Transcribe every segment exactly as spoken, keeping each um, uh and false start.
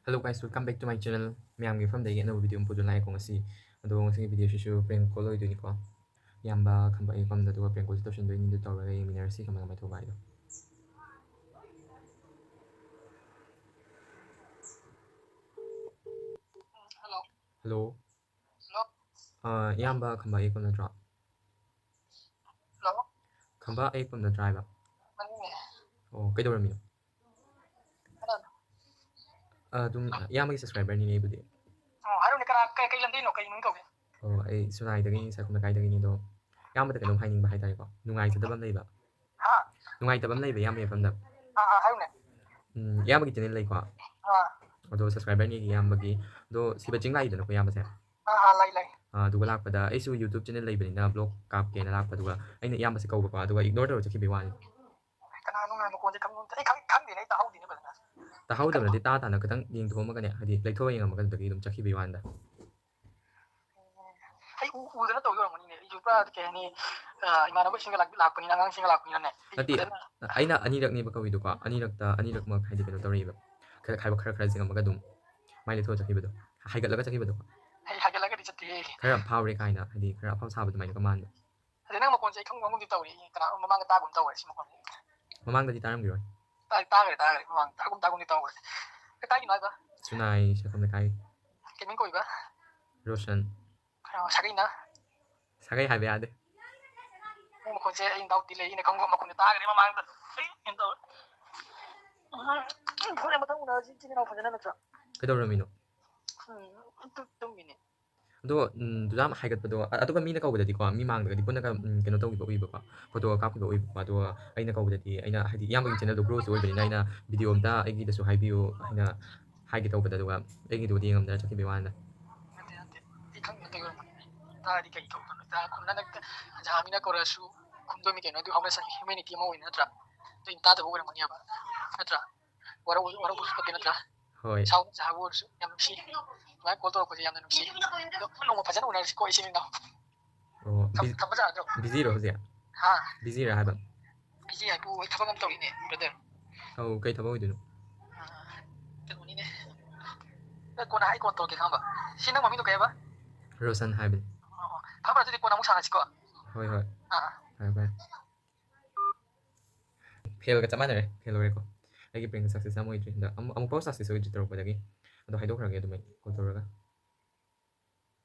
Hello guys, welcome back to my channel. ꯃꯌꯥꯝꯒꯤ ꯃꯐꯝꯗꯒꯤ ꯑꯅꯧꯕ video ꯑꯃ ꯄꯨꯗꯨꯅ ꯂꯥꯛꯑꯦꯀꯣ ꯉꯁꯤ꯫ ꯑꯗꯣ ꯉꯁꯤꯒꯤ video ꯁꯤꯁꯨ prank call ꯑꯣꯏꯗꯣꯏꯅꯤꯀꯣ꯫ ꯏꯌꯥꯝꯕ ꯈꯝꯕ ꯑꯩ ꯃꯐꯝꯗ ꯑꯗꯨꯒ prank call ꯁꯤ ꯇꯧꯁꯟꯗꯣꯏꯅꯤ꯫ ꯑꯗꯨ ꯇꯧꯔꯒ ꯌꯦꯡꯃꯤꯟꯅꯔꯁꯤ ꯀꯃꯥꯏ ꯀꯃꯥꯏ ꯇꯧꯕ ꯍꯥꯏꯗꯣ꯫ Hello. Hello. Hello. ꯑꯥ, ꯏꯌꯥꯝꯕ ꯈꯝꯕ ꯑꯩ ꯃꯐꯝ ꯅꯠꯇ꯭ꯔꯣ? Hello. ꯈꯝꯕ ꯑꯩ ꯃꯐꯝ ꯅꯠꯇ꯭ꯔꯥ ꯍꯥꯏꯕ? ꯃꯥꯅꯤꯅꯦ꯫ ꯑꯣ, ꯀꯩꯗꯧꯔꯝꯃꯤꯅꯣ? ꯀꯅꯥꯅꯣ? ꯑꯗꯨꯝ ꯏꯌꯥꯝꯕꯒꯤ subscriber ꯅꯤꯅꯦ ꯑꯩꯕꯨꯗꯤ꯫ ꯑꯣ, ꯍꯥꯏꯔꯣꯅꯦ, ꯀꯅꯥ, ꯀꯩ, ꯀꯩ ꯂꯝꯗꯩꯅꯣ, ꯀꯩ ꯃꯤꯡ ꯀꯧꯒꯦ? ꯑꯣ, ꯑꯩ ꯁꯨꯅꯥꯏꯗꯒꯤꯅꯤ, ꯁꯥꯏꯈꯣꯝ ꯂꯩꯀꯥꯏꯗꯒꯤꯅꯤ꯫ ꯑꯗꯣ ꯏꯌꯥꯝꯕꯗ ꯀꯩꯅꯣꯝ ꯍꯥꯏꯅꯤꯡꯕ ꯍꯥꯏꯇꯥꯔꯦꯀꯣ, ꯅꯨꯡꯉꯥꯏꯖꯗꯕ ꯑꯃ ꯂꯩꯕ꯫ ꯍꯥ? ꯅꯨꯡꯉꯥꯏꯇꯕ ꯑꯃ ꯂꯩꯕ ꯏꯌꯥꯝꯕꯒꯤ ꯃꯐꯝꯗ꯫ ꯑꯥ, ꯑꯥ, ꯍꯥꯏꯌꯨꯅꯦ꯫ ꯎꯝ, ꯏꯌꯥꯝꯕꯒꯤ channel ꯂꯩꯀꯣ? ꯑꯥ꯫ ꯑꯗꯣ subscriber ꯅꯤꯒꯤ ꯏꯌꯥꯝꯕꯒꯤ, ꯑꯗꯣ ꯁꯤꯕ ꯆꯤꯡ ꯂꯥꯛꯏꯗꯅꯀꯣ ꯏꯌꯥꯝꯕꯁꯦ? ꯑꯥ, ꯑꯥ, ꯂꯩ, ꯂꯩ꯫ ꯑꯥ, ꯑꯗꯨꯒ ꯂꯥꯛꯄꯗ ꯑꯩꯁꯨ YouTube channel ꯂꯩꯕꯅꯤꯅ vlog ꯀꯥꯞꯀꯦꯅ ꯂꯥꯛꯄꯗꯨꯒ ꯑꯩꯅ ꯏꯌꯥꯝꯕꯁꯦ ꯀꯧꯕꯀꯣ, ꯑꯗꯨꯒ ignore ꯇꯧꯔ ꯆꯠꯈꯤꯕꯩ ꯋꯥꯅꯤ꯫ ꯀꯅꯥꯅꯣ ꯉꯥꯏ ꯃꯈꯣꯟꯁꯦ ꯈꯪ-, ꯑꯩ ꯈꯪ-, ꯈꯪꯗꯦꯅꯦ, ꯑꯩ ꯇꯥꯍꯧꯗꯦꯅꯦ ꯐꯖꯅ꯫ ꯇꯥꯍꯧꯗꯕ ꯅꯠꯇꯦ, ꯇꯥ ꯇꯥꯅ ꯈꯤꯇꯪ ꯌꯦꯡꯊꯣꯛꯑꯝꯃꯒꯅꯦ, ꯍꯥꯏꯗꯤ ꯂꯩꯊꯣꯛꯑ ꯌꯦꯡꯉꯝꯃꯒ ꯑꯗꯨꯗꯒꯤ ꯑꯗꯨꯝ ꯆꯠꯈꯤꯕꯩ ꯋꯥꯅꯤꯗ꯫ ꯑꯩ ꯎ-, ꯎꯗꯅ ꯇꯧꯔꯤ ꯑꯣꯏꯔꯝꯒꯅꯤꯅꯦ꯫ ꯑꯩꯁꯨ ꯄꯨꯔꯥ ꯀꯩ ꯍꯥꯏꯅꯤ, ꯑ, ꯏꯃꯥꯟꯅꯕꯁꯤꯡꯒ ꯂꯥꯛ-, ꯂꯥꯛꯄꯅꯤꯅ, ꯑꯉꯥꯡꯁꯤꯡꯒ ꯂꯥꯛꯄꯅꯤꯅꯅꯦ꯫ ꯑꯩ ꯅꯠꯇꯦ, ꯐꯖꯅ ꯑꯩꯅ ꯑꯅꯤꯔꯛꯅꯦꯕ ꯀꯧꯏꯗꯣꯀꯣ, ꯑꯅꯤꯔꯛꯇ, ꯑꯅꯤꯔꯛꯃꯛ ꯍꯥꯏꯗꯤ ꯀꯩꯅꯣ ꯇꯧꯔꯛꯏꯕ꯫ ꯈꯔ ꯈꯥꯏꯕ ꯈꯔ ꯈꯔ ꯆꯤꯡꯉꯝꯃꯒ ꯑꯗꯨꯝ ꯃꯥꯏ ꯂꯩꯊꯣꯛꯑ ꯆꯠꯈꯤꯕꯗꯣ꯫ ꯍꯥꯏꯒꯠꯂꯒ ꯆꯠꯈꯤꯕꯗꯣ꯫ ꯑꯩ ꯍꯥꯏꯒꯠꯂꯒꯗꯤ ꯆꯠꯇꯦꯍꯦ꯫ ꯈꯔ ꯐꯥꯎꯔꯦ ꯀꯥꯏꯅ, ꯍꯥꯏꯗꯤ ꯈꯔ ꯑꯐꯥꯎ ꯁꯥꯕ ꯑꯗꯨꯃꯥꯏꯅꯒ ꯃꯥꯟꯕ꯫ ꯑꯗꯩ ꯅꯪ ꯃꯈꯣꯟꯁꯦ ꯑꯩ ꯈꯪꯕꯒꯨꯝꯗꯤ ꯇꯧꯔꯦ꯫ ꯀꯅꯥ ꯃꯃꯥꯡꯗ ꯇꯥꯒꯨꯝ ꯇꯧꯔꯦ ꯁꯤ ꯃꯈꯣꯟꯁꯦ꯫ ꯃꯃꯥꯡꯗꯗꯤ ꯇꯥꯔꯝꯈꯤꯔꯣꯏ꯫ ꯇꯥ-, ꯇꯥꯈ꯭ꯔꯦ, ꯇꯥꯈ꯭ꯔꯦ꯫ ꯃꯃꯥꯡ ꯇꯥꯒꯨꯝ ꯇꯥꯒꯨꯝꯗꯤ ꯇꯧꯈ꯭ꯔꯦ꯫ ꯀꯥꯏꯗꯒꯤꯅꯣ ꯍꯥꯏꯕ? ꯁꯨꯅꯥꯏ ꯁꯥꯏꯈꯣꯝ ꯂꯩꯀꯥꯏ꯫ ꯀꯩ ꯃꯤꯡ ꯀꯧꯏꯕ? ꯔꯣꯁꯟ꯫ ꯑꯣ, ꯁꯥꯒꯩꯅ? ꯁꯥꯒꯩ ꯍꯥꯏꯕ ꯌꯥꯗꯦ꯫ ꯅꯪ ꯃꯈꯣꯟꯁꯦ ꯑꯩ doubt ꯇꯤ ꯂꯩ꯫ ꯑꯩꯅ ꯈꯪꯕ ꯃꯈꯣꯟꯗꯤ ꯇꯥꯈ꯭ꯔꯦ ꯃꯃꯥꯡꯗ꯫ ꯑꯩ ꯀꯩꯅꯣ ꯇꯧꯔꯦ꯫ ꯎꯝ, ꯐꯔꯦ, ꯃꯊꯪ ꯎꯅꯔꯁꯤ, ꯏꯆꯤꯟ ꯏꯅꯥꯎ ꯐꯖꯅ ꯅꯠꯇ꯭ꯔꯥ? ꯀꯩꯗꯧꯔꯝꯃꯤꯅꯣ? ꯎꯝ, ꯇꯨ-, ꯇꯨꯝꯃꯤꯅꯦ꯫ ꯑꯗꯣ, ꯎꯝ, ꯑꯗꯨ ꯌꯥꯝ ꯍꯥꯏꯒꯠꯄꯗꯣ, ꯑ-, ꯑꯇꯣꯞꯄ ꯃꯤꯅ ꯀꯧꯕꯗꯗꯤꯀꯣ, ꯃꯤ ꯃꯥꯡꯗꯒꯗꯤ ꯄꯨꯟꯅꯒ, ꯎꯝ, ꯀꯩꯅꯣ ꯇꯧꯈꯤꯕ ꯎꯏꯕꯀꯣ, photo ꯀꯥꯞꯈꯤꯕ ꯎꯏꯕꯀꯣ꯫ ꯑꯗꯣ ꯑꯩꯅ ꯀꯧꯕꯗꯗꯤ, ꯑꯩꯅ ꯍꯥꯏꯗꯤ ꯏꯌꯥꯝꯕꯒꯤ channel ꯗꯣ grow ꯁꯨ ꯑꯣꯏꯕꯅꯤꯅ, ꯑꯩꯅ video ꯑꯝꯇ ꯑꯩꯒꯤꯗꯁꯨ ꯍꯥꯏꯕꯤꯌꯨ ꯍꯥꯏꯅ ꯍꯥꯏꯒꯦ ꯇꯧꯕꯗ, ꯑꯗꯨꯒ ꯑꯩꯒꯤꯗꯨꯕꯨꯗꯤ ꯌꯦꯡꯉꯝꯗꯅ ꯆꯠꯈꯤꯕꯩ ꯋꯥꯅꯤꯗ꯫ ꯅꯠꯇꯦ, ꯅꯠꯇꯦ꯫ ꯑꯩ ꯈꯪꯗꯅ ꯀꯩ ꯑꯣꯏꯔꯝꯒꯅꯤ? ꯇꯥꯔꯗꯤ ꯀꯩ ꯇꯧꯗꯣꯏꯅꯣ? ꯇꯥ-, ꯈꯨꯝꯅ-, ꯅꯪ ꯖꯍꯥꯡꯃꯤꯔꯅ ꯀꯧꯔꯛꯑꯁꯨ ꯈꯨꯝꯗꯣꯏꯅꯤ ꯀꯩꯅꯣ, ꯑꯗꯨ ꯍꯧꯅ ꯁꯥꯅꯤ, humanity ꯑꯃ ꯑꯣꯏꯅ ꯅꯠꯇ꯭ꯔꯥ? ꯑꯗꯨ ꯇꯥꯗꯕ ꯑꯣꯏꯔꯝꯒꯅꯤꯕ, ꯅꯠꯇ꯭ꯔꯥ? ꯋꯥꯔꯧ-, ꯋꯥꯔꯧꯕꯁꯨ ꯐꯠꯇꯦ ꯅꯠꯇ꯭ꯔꯥ? ꯍꯣꯏ꯫ ꯁꯥꯎ-, ꯁꯥꯎꯕ ꯑꯣꯏꯔꯁꯨ ꯌꯥꯝ ꯅꯨꯡꯁꯤ꯫ ꯑꯗꯨꯃꯥꯏꯅ call ꯇꯧꯔꯛꯄꯁꯦ ꯌꯥꯝꯅ ꯅꯨꯡꯁꯤ꯫ ꯑꯗꯣ ꯅꯣꯡꯃ ꯐꯖꯅ ꯎꯅꯔꯁꯤꯀꯣ, ꯏꯆꯤꯟ ꯏꯅꯥꯎ꯫ ꯑꯣ, ꯊꯝ-, ꯕꯤ-, ꯊꯝꯕ ꯌꯥꯒꯗ꯭ꯔꯣ? Busy ꯔꯣ ꯍꯧꯖꯤꯛ? ꯍꯥ? Busy ꯔꯥ ꯍꯥꯏꯕ? Busy ꯍꯥꯏꯕꯨ ꯑꯩ ꯊꯕꯛ ꯑꯃ ꯇꯧꯔꯤꯅꯦ, brother꯫ ꯑꯧ, ꯀꯩ ꯊꯕꯛ ꯑꯣꯏꯗꯣꯏꯅꯣ? ꯑꯥ, ꯀꯩꯅꯣꯅꯤꯅꯦ, ꯑꯦ, ꯀꯣꯟꯅ ꯑꯩ ꯀꯣꯟ ꯇꯧꯔꯛꯀꯦ, ꯈꯪꯉꯕ? ꯁꯤ ꯅꯪ ꯃꯃꯤꯡꯗꯣ ꯀꯩ ꯍꯥꯏꯕ? ꯔꯣꯁꯟ ꯍꯥꯏꯕꯅꯤ꯫ ꯑꯣ, ꯑꯣ꯫ ꯐꯔꯦ, ꯐꯔꯦ, ꯑꯗꯨꯗꯤ ꯀꯣꯟꯅ ꯑꯃꯨꯛ ꯁꯥꯟꯅꯁꯤꯀꯣ꯫ ꯍꯣꯏ, ꯍꯣꯏ꯫ ꯑꯥ, ꯑꯥ꯫ ꯐꯔꯦ, ꯐꯔꯦ꯫ ꯐꯦꯜꯒ ꯆꯞ ꯃꯥꯟꯅꯔꯦ꯫ ꯐꯦꯜ ꯑꯣꯏꯔꯦꯀꯣ꯫ ꯑꯩꯒꯤ ꯄ꯭ꯔꯦꯡ ꯁꯛꯁꯦꯁ ꯑꯃ ꯑꯣꯏꯗ꯭ꯔꯤ ꯍꯟꯗꯛ꯫ ꯑꯃꯨꯛ, ꯑꯃꯨꯛꯐꯥꯎ ꯁꯛꯁꯦꯁ ꯑꯣꯏꯗ꯭ꯔꯤ ꯇꯧꯔꯛꯄꯗꯒꯤ꯫ ꯑꯗꯣ ꯍꯥꯏꯗꯣꯛꯈ꯭ꯔꯒꯦ ꯑꯗꯨꯝ ꯑꯩ ꯀꯣꯜ ꯇꯧꯔꯒ꯫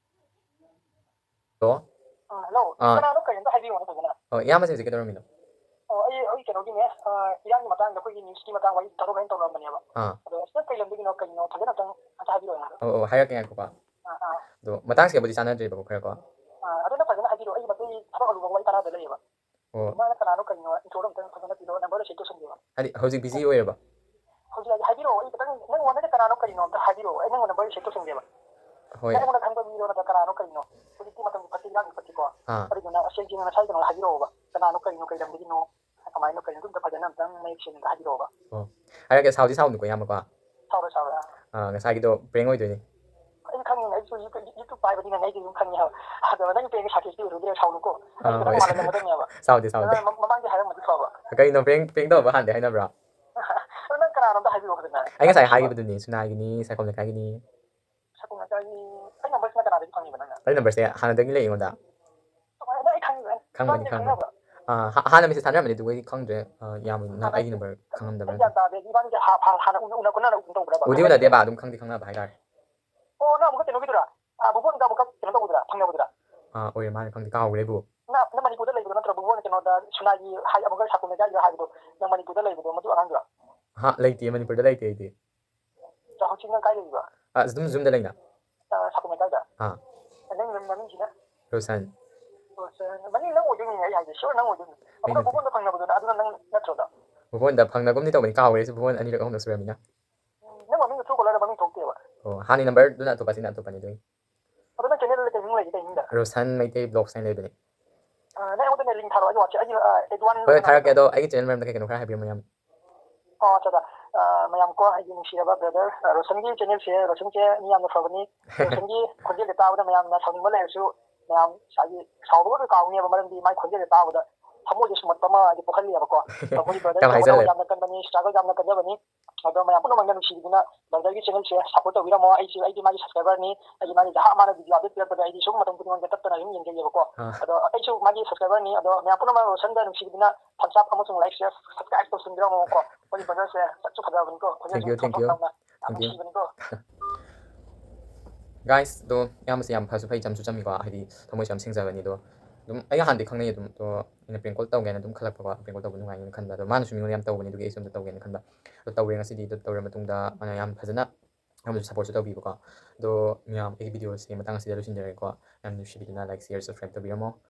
ꯍꯜꯂꯣ? ꯑꯥ, ꯍꯜꯂꯣ꯫ ꯑꯥ꯫ ꯀꯅꯥꯅꯣ, ꯀꯔꯤꯅꯣ ꯑꯝꯇ ꯍꯥꯏꯕꯤꯌꯨꯅꯦ ꯐꯖꯅ꯫ ꯑꯣ, ꯏꯌꯥꯝꯕꯁꯦ ꯍꯧꯖꯤꯛ ꯀꯩꯗꯧꯔꯝꯃꯤꯅꯣ? ꯑꯣ, ꯑꯩ, ꯑꯩ ꯀꯩꯅꯣꯒꯤꯅꯦ, ꯑꯥ, ꯏꯔꯥꯡꯒꯤ ꯃꯇꯥꯡꯗ ꯑꯩꯈꯣꯏꯒꯤ ꯅ꯭ꯌꯨꯁꯀꯤ ꯃꯇꯥꯡ ꯋꯥꯔꯤ ꯇꯧꯔꯛꯀꯦꯅ ꯇꯧꯔꯛꯑꯝꯕꯅꯦꯕ꯫ ꯑꯥ꯫ ꯑꯗꯣ ꯁꯤꯗ ꯀꯩ ꯂꯝꯗꯒꯤꯅꯣ, ꯀꯩꯅꯣ, ꯐꯖꯅ ꯑꯝꯇꯪ ꯑꯝꯇ ꯍꯥꯏꯕꯤꯔꯛꯑꯣꯅꯦ꯫ ꯑꯣ, ꯑꯣ, ꯍꯥꯏꯔꯛꯀꯦ, ꯉꯥꯏꯈꯣꯀꯣ꯫ ꯑꯥ, ꯑꯥ꯫ ꯑꯗꯣ ꯃꯇꯥꯡꯁꯤꯒꯕꯨꯗꯤ ꯆꯥꯟꯅꯗ꯭ꯔꯦꯕꯀꯣ, ꯈꯔ ꯀꯣ꯫ ꯑꯥ, ꯑꯗꯨꯅ ꯐꯖꯅ ꯍꯥꯏꯕꯤꯔꯛꯑꯣ, ꯑꯩ ꯃꯇꯩ ꯊꯕꯛ ꯑꯔꯨꯕ ꯋꯥꯔꯤ ꯇꯥꯟꯅꯗ ꯂꯩꯌꯦꯕ꯫ ꯑꯣ꯫ ꯃꯥꯅ ꯀꯅꯥꯅꯣ ꯀꯔꯤꯅꯣ intro ꯗꯣ ꯑꯝꯇꯪ ꯐꯖꯅ ꯄꯤꯔꯛꯑꯣ, number ꯗꯣ save ꯇꯧꯁꯟꯒꯦꯕ꯫ ꯍꯥꯏꯗꯤ ꯍꯧꯖꯤꯛ busy ꯑꯣꯏꯔꯕ? ꯍꯧꯖꯤꯛ ꯍꯥꯏꯗꯤ ꯍꯥꯏꯕꯤꯔꯛꯑꯣ, ꯑꯩ ꯈꯤꯇꯪ ꯅꯪ ꯋꯥꯅꯗ ꯀꯅꯥꯅꯣ ꯀꯔꯤꯅꯣ ꯑꯝꯇ ꯍꯥꯏꯕꯤꯔꯛꯑꯣ, ꯑꯩ ꯅꯪ number ꯗꯣ save ꯇꯧꯁꯟꯒꯦꯕ꯫ ꯍꯣꯏ꯫ ꯅꯪ ꯑꯩꯉꯣꯟꯗ ꯈꯪꯕ ꯃꯤꯔꯣ ꯅꯠꯇ꯭ꯔ ꯀꯅꯥꯅꯣ ꯀꯔꯤꯅꯣ? ꯍꯧꯖꯤꯛꯇꯤ ꯃꯇꯝ ꯐꯠꯇꯦ, ꯏꯔꯥꯡꯁꯨ ꯐꯠꯇꯦꯀꯣ꯫ ꯑꯥ꯫ ꯑꯗꯨꯗꯨꯅ ꯁꯦꯡ ꯁꯦꯡꯅ ꯅꯁꯥꯒꯤ ꯀꯩꯅꯣ ꯍꯥꯏꯕꯤꯔꯛꯑꯣꯕ, ꯀꯅꯥꯅꯣ ꯀꯔꯤꯅꯣ, ꯀꯩ ꯂꯝꯗꯒꯤꯅꯣ, ꯀꯃꯥꯏꯅ ꯀꯩꯅꯣ, ꯑꯗꯨꯝꯇ ꯐꯖꯅ ꯑꯝꯇꯪ ꯃꯌꯦꯛ ꯁꯦꯡꯅ ꯍꯥꯏꯕꯤꯔꯛꯑꯣꯕ꯫ ꯑꯣ, ꯍꯥꯏꯔꯛꯀꯦ, ꯁꯥꯎꯗꯤ ꯁꯥꯎꯅꯨꯀꯣ, ꯏꯌꯥꯝꯕꯀꯣ꯫ ꯁꯥꯎꯔꯣꯏ, ꯁꯥꯎꯔꯣꯏ, ꯑꯥ꯫ ꯑꯥ, ꯉꯁꯥꯏꯒꯤꯗꯣ prank ꯑꯣꯏꯗꯣꯏꯅꯤ꯫ ꯑꯩ ꯈꯪꯉꯤꯅꯦ, ꯑꯩꯁꯨ YouTube, YouTube ꯄꯥꯏꯕꯅꯤꯅ ꯑꯩꯁꯨ ꯑꯗꯨꯝ ꯈꯪꯉꯤ ꯍꯥꯏꯕ꯫ ꯑꯗꯣ ꯅꯪ prank ꯁꯥꯊꯤꯁꯇꯤ ꯎꯔꯨꯗ꯭ꯔꯦ, ꯁꯥꯎꯅꯨꯀꯣ꯫ ꯑꯥ, ꯑꯩ ꯈꯤꯇꯪ ꯍꯣꯏ꯫ ꯃꯥꯜꯍꯜꯂꯝꯒꯗꯕꯅꯦꯕ꯫ ꯁꯥꯎꯗꯦ, ꯁꯥꯎꯗꯦ꯫ ꯅꯪ ꯃ-, ꯃꯃꯥꯡꯗꯤ ꯍꯥꯏꯔꯝꯃꯗꯤ ꯐꯕ꯫ ꯀꯩꯅꯣ, prank, prank ꯇꯧꯕ ꯍꯥꯟꯅꯗꯤ ꯍꯥꯏꯅꯕ꯭ꯔꯣ? ꯑꯗꯣ ꯅꯪ ꯀꯅꯥꯅꯣ ꯑꯝꯇ ꯍꯥꯏꯕꯤꯔꯛꯑꯣ ꯐꯖꯅ꯫ ꯑꯩ ꯉꯁꯥꯏ ꯍꯥꯏꯈꯤꯕꯗꯨꯅꯤ, ꯁꯨꯅꯥꯒꯤꯅꯤ, ꯁꯥꯏꯈꯣꯝ ꯂꯩꯀꯥꯏꯒꯤꯅꯤ꯫ ꯁꯥꯏꯈꯣꯝ ꯂꯩꯀꯥꯏꯒꯤ, ꯑꯩ number ꯁꯤꯅ ꯀꯅꯥꯗꯒꯤ ꯐꯪꯉꯤꯕ ꯅꯪꯅ? ꯑꯩ number ꯁꯦ ꯍꯥꯟꯅꯗꯒꯤ ꯂꯩ ꯑꯩꯉꯣꯟꯗ꯫ ꯀꯃꯥꯏꯅ? ꯑꯩ ꯈꯪꯉꯤꯕ? ꯈꯪꯕꯅꯤ, ꯏꯕꯥꯅꯤꯁꯦ ꯈꯪꯕꯅꯤ꯫ ꯈꯪꯅꯕ꯭ꯔꯥ? ꯑꯥ, ꯍꯥ-, ꯍꯥꯟꯅ message ꯊꯥꯅꯔꯝꯕꯅꯤ, ꯑꯗꯨꯒ ꯑꯩꯗꯤ ꯈꯪꯗ꯭ꯔꯦ꯫ ꯑꯥ, ꯌꯥꯝ ꯅꯪ ꯍꯥꯟꯅ ꯑꯩꯒꯤ number ꯈꯪꯉꯝꯗꯕ꯭ꯔꯥ ꯑꯩ ꯒ꯭ꯌꯥꯟ ꯈꯪꯗꯦ꯫ ꯇꯥꯗꯦ꯫ ꯏꯕꯥꯅꯤꯁꯦ ꯍꯥ-, ꯍꯥ-, ꯍꯥꯟꯅ ꯎꯅ, ꯎꯅ ꯀꯣꯟꯅꯅ ꯑꯗꯨꯝ ꯇꯧꯕ꯭ꯔꯕ? ꯎꯗꯤ ꯎꯅꯗꯦꯕ, ꯑꯗꯨꯝ ꯈꯪꯗꯤ ꯈꯪꯅꯕ ꯍꯥꯏꯇꯥꯔꯦ꯫ ꯑꯣ, ꯅꯪ ꯑꯃꯨꯛꯀ ꯀꯩꯅꯣꯒꯤꯗꯨꯔꯥ? ꯑꯥ, ꯕꯨꯕꯣꯟꯗ ꯑꯃꯨꯛꯀ ꯀꯩꯅꯣ ꯇꯧꯕꯗꯨꯔꯥ? ꯊꯪꯅꯕꯗꯨꯔꯥ? ꯑꯥ, ꯑꯣꯏꯔꯦ ꯃꯥꯜꯂꯦ, ꯈꯪꯗꯦ, ꯀꯥꯎꯈ꯭ꯔꯦꯕꯨ꯫ ꯅꯪ, ꯅꯪ ꯃꯅꯤꯄꯨꯔꯗ ꯂꯩꯕꯗꯣ ꯅꯠꯇ꯭ꯔꯣ? ꯕꯨꯕꯣꯟ ꯀꯩꯅꯣꯗ, ꯁꯨꯅꯥꯒꯤ ꯍꯥꯏ, ꯑꯃꯨꯛꯀ ꯁꯥꯀꯨꯝ ꯂꯩꯀꯥꯏꯒꯤꯗ ꯍꯥꯏꯕꯗꯣ, ꯅꯪ ꯃꯅꯤꯄꯨꯔꯗ ꯂꯩꯕꯗꯣ, ꯃꯗꯨ ꯑꯉꯥꯡꯗꯨꯔꯥ? ꯍꯥ, ꯂꯩꯇꯦ, ꯃꯅꯤꯄꯨꯔꯗ ꯂꯩꯇꯦ ꯑꯩꯗꯤ꯫ ꯑꯗꯣ ꯍꯧꯖꯤꯛ ꯅꯪ ꯀꯥꯏ ꯂꯩꯔꯤꯕ? ꯑꯥ, ꯑꯗꯨꯝ ꯌꯨꯝꯗ ꯂꯩꯅ꯫ ꯑꯥ, ꯁꯥꯀꯨꯝ ꯂꯩꯀꯥꯏꯗ? ꯑꯥ꯫ ꯅꯪ ꯃꯃꯤꯡꯁꯤꯅ? ꯔꯣꯁꯟ꯫ ꯔꯣꯁꯟ꯫ ꯃꯃꯤꯡ ꯅꯪ ꯑꯣꯏꯗꯣꯏꯅꯤꯅꯦ ꯑꯩ ꯍꯥꯏꯁꯦ, sure ꯅꯪ ꯑꯣꯏꯗꯣꯏꯅꯤ꯫ ꯑꯩ ꯑꯃꯨꯛꯀ ꯅꯠꯇꯦ꯫ ꯕꯨꯕꯣꯟꯗ ꯐꯪꯅꯕꯗꯨꯅ, ꯑꯗꯨꯅ ꯅꯪ ꯅꯠꯇ꯭ꯔꯣ ꯑꯗꯣ? ꯕꯨꯕꯣꯟꯗ ꯐꯪꯅꯒꯨꯝꯗꯤ ꯇꯧꯕꯅꯤ, ꯀꯥꯎꯔꯦ ꯑꯩꯁꯨ, ꯕꯨꯕꯣꯟ ꯑꯅꯤꯔꯛ ꯑꯍꯨꯝꯂꯛ ꯁꯨꯔꯝꯃꯤꯅ꯫ ꯎꯝ, ꯅꯪ ꯃꯃꯤꯡꯗꯣ Truecaller ꯗ ꯃꯃꯤꯡ ꯊꯣꯛꯇꯦꯕ꯫ ꯑꯣ, ꯍꯥꯟꯅꯩ number ꯗꯨꯅ ꯑꯇꯣꯞꯄ, ꯁꯤꯅ ꯑꯇꯣꯞꯄꯅꯤ ꯑꯗꯨꯒꯤ꯫ ꯑꯗꯣ ꯅꯪ channel ꯗ ꯀꯩ ꯃꯤꯡ ꯂꯩꯒꯦ, ꯀꯩ ꯃꯤꯡꯗ? ꯔꯣꯁꯟ ꯃꯩꯇꯩ Vlogs ꯍꯥꯏꯅ ꯂꯩꯕꯅꯦ꯫ ꯑꯥ, ꯅꯪ ꯑꯩꯉꯣꯟꯗꯅꯦ link ꯊꯥꯔꯛꯑꯣ, ꯑꯩꯒꯤ WhatsApp, ꯑꯩꯒꯤ, ꯑꯥ, add one ꯍꯣꯏ, ꯊꯥꯔꯛꯀꯦ꯫ ꯑꯗꯣ ꯑꯩꯒꯤ channel ꯃꯔꯝꯗ ꯀꯩ ꯀꯩꯅꯣ ꯈꯔ ꯍꯥꯏꯕꯤꯔꯝꯃꯣ, ꯌꯥꯝ꯫ ꯑꯣ, ꯑꯠꯆꯥ, ꯑꯠꯆꯥ꯫ ꯑꯥ, ꯃꯌꯥꯝ ꯀꯣ, ꯑꯩꯒꯤ ꯅꯨꯡꯁꯤꯔꯕ brother, ꯑꯥ, ꯔꯣꯁꯟꯒꯤ channel ꯁꯦ, ꯔꯣꯁꯟꯁꯦ ꯃꯤ ꯌꯥꯝꯅ ꯐꯕꯅꯤ꯫ ꯔꯣꯁꯟꯒꯤ ꯈꯣꯟꯖꯦꯜꯁꯦ ꯇꯥꯕꯗ ꯃꯌꯥꯝꯅ ꯁꯥꯎꯅꯤꯡꯕ ꯂꯩꯔꯁꯨ, ꯃꯌꯥꯝ ꯉꯁꯥꯏꯒꯤ ꯁꯥꯎꯕꯒ ꯂꯣꯏ ꯀꯥꯎꯅꯦꯕ, ꯃꯔꯝꯗꯤ ꯃꯥꯏ ꯈꯣꯟꯖꯦꯜꯁꯦ ꯇꯥꯕꯗ ꯊꯃꯣꯏꯁꯦ ꯁꯨꯝꯍꯠꯄ ꯑꯃ ꯍꯥꯏꯗꯤ ꯄꯣꯛꯍꯜꯂꯦꯕꯀꯣ꯫ ꯑꯩꯈꯣꯏꯒꯤ brother ꯌꯥꯝ ꯁꯦ ꯍꯣꯠꯅꯕ ꯍꯥꯏꯖꯜꯂꯦ꯫ ꯌꯥꯝꯅ ꯀꯟꯕꯅꯤ, struggle ꯌꯥꯝꯅ ꯀꯟꯖꯕꯅꯤ꯫ ꯑꯗꯣ ꯃꯌꯥꯝ ꯄꯨꯝꯅꯃꯛꯅ ꯅꯨꯡꯁꯤꯕꯤꯗꯨꯅ brotherꯒꯤ channelꯁꯦ support ꯇꯧꯕꯤꯔꯝꯃꯣ꯫ ꯑꯩꯁꯨ, ꯑꯩꯗꯤ ꯃꯥꯒꯤ subscriberꯅꯤ꯫ ꯑꯩꯗꯤ ꯃꯥꯒꯤ ꯖꯍꯥ ꯃꯥꯅ video update ꯄꯤꯔꯛꯄꯗ ꯑꯩꯗꯤ ꯁꯨꯝ ꯃꯇꯝ ꯈꯨꯗꯤꯡꯃꯛꯇ ꯇꯠꯇꯅ ꯑꯗꯨꯝ ꯌꯦꯡꯖꯩꯌꯦꯕꯀꯣ꯫ ꯑꯥ꯫ ꯑꯗꯣ ꯑꯩꯁꯨ ꯃꯥꯒꯤ subscriberꯅꯤ꯫ ꯑꯗꯣ ꯃꯌꯥꯝ ꯄꯨꯝꯅꯃꯛ ꯔꯣꯁꯟꯗ ꯅꯨꯡꯁꯤꯕꯤꯗꯨꯅ thumbs up ꯑꯃꯁꯨꯡ like, share, subscribe ꯇꯧꯁꯤꯟꯕꯤꯔꯝꯃꯣꯀꯣ꯫ ꯑꯩꯈꯣꯏꯒꯤ brotherꯁꯦ ꯁꯛꯁꯨ ꯐꯖꯕꯅꯤꯀꯣ꯫ ꯈꯣꯟꯖꯦꯜꯁꯨ Thank you, thank you. ꯊꯣꯛ ꯊꯣꯛ ꯇꯧꯅ꯫ ꯌꯥꯝ Thank you. ꯅꯨꯡꯁꯤꯕꯅꯤꯀꯣ꯫ Guys, ꯑꯗꯣ ꯏꯌꯥꯝꯕꯁꯦ ꯌꯥꯝ ꯐꯁꯨ ꯐꯩ, ꯆꯝꯁꯨ ꯆꯝꯃꯤꯀꯣ, ꯍꯥꯏꯗꯤ ꯊꯃꯣꯏꯁꯨ ꯌꯥꯝ ꯁꯦꯡꯖꯕꯅꯤ꯫ ꯑꯗꯣ ꯑꯗꯨꯝ ꯑꯩ ꯍꯥꯟꯅꯗꯤ ꯈꯪꯅꯩ ꯑꯗꯨꯝ, ꯑꯗꯣ ꯑꯩꯅ prank call ꯇꯧꯒꯦꯅ ꯑꯗꯨꯝ ꯈꯜꯂꯛꯄꯀꯣ, prank call ꯇꯧꯕ ꯅꯨꯡꯉꯥꯏꯅꯦꯅ ꯈꯟꯕ꯫ ꯑꯗꯣ ꯃꯥꯅꯁꯨ ꯃꯤꯉꯣꯟꯗ ꯌꯥꯝ ꯇꯧꯕꯅꯤ, ꯑꯗꯨꯒꯤ ꯑꯩꯁꯨ ꯑꯝꯇ ꯇꯧꯒꯦꯅ ꯈꯟꯕ꯫ ꯑꯗꯣ ꯇꯧꯔꯦ ꯉꯁꯤꯗꯤ꯫ ꯑꯗꯣ ꯇꯧꯔ ꯃꯇꯨꯡꯗ ꯃꯥꯅ ꯌꯥꯝ ꯐꯖꯅ ꯑꯩꯉꯣꯟꯗꯁꯨ supportꯁꯨ ꯇꯧꯕꯤꯕꯀꯣ꯫ ꯑꯗꯣ ꯃꯌꯥꯝ, ꯑꯩꯒꯤ videoꯁꯤ ꯃꯇꯥꯡ ꯑꯁꯤꯗ ꯂꯣꯏꯁꯤꯟꯖꯔꯒꯦꯀꯣ꯫ ꯌꯥꯝ ꯅꯨꯡꯁꯤꯕꯤꯗꯨꯅ like, share, subscribe ꯇꯧꯕꯤꯔꯝꯃꯣ꯫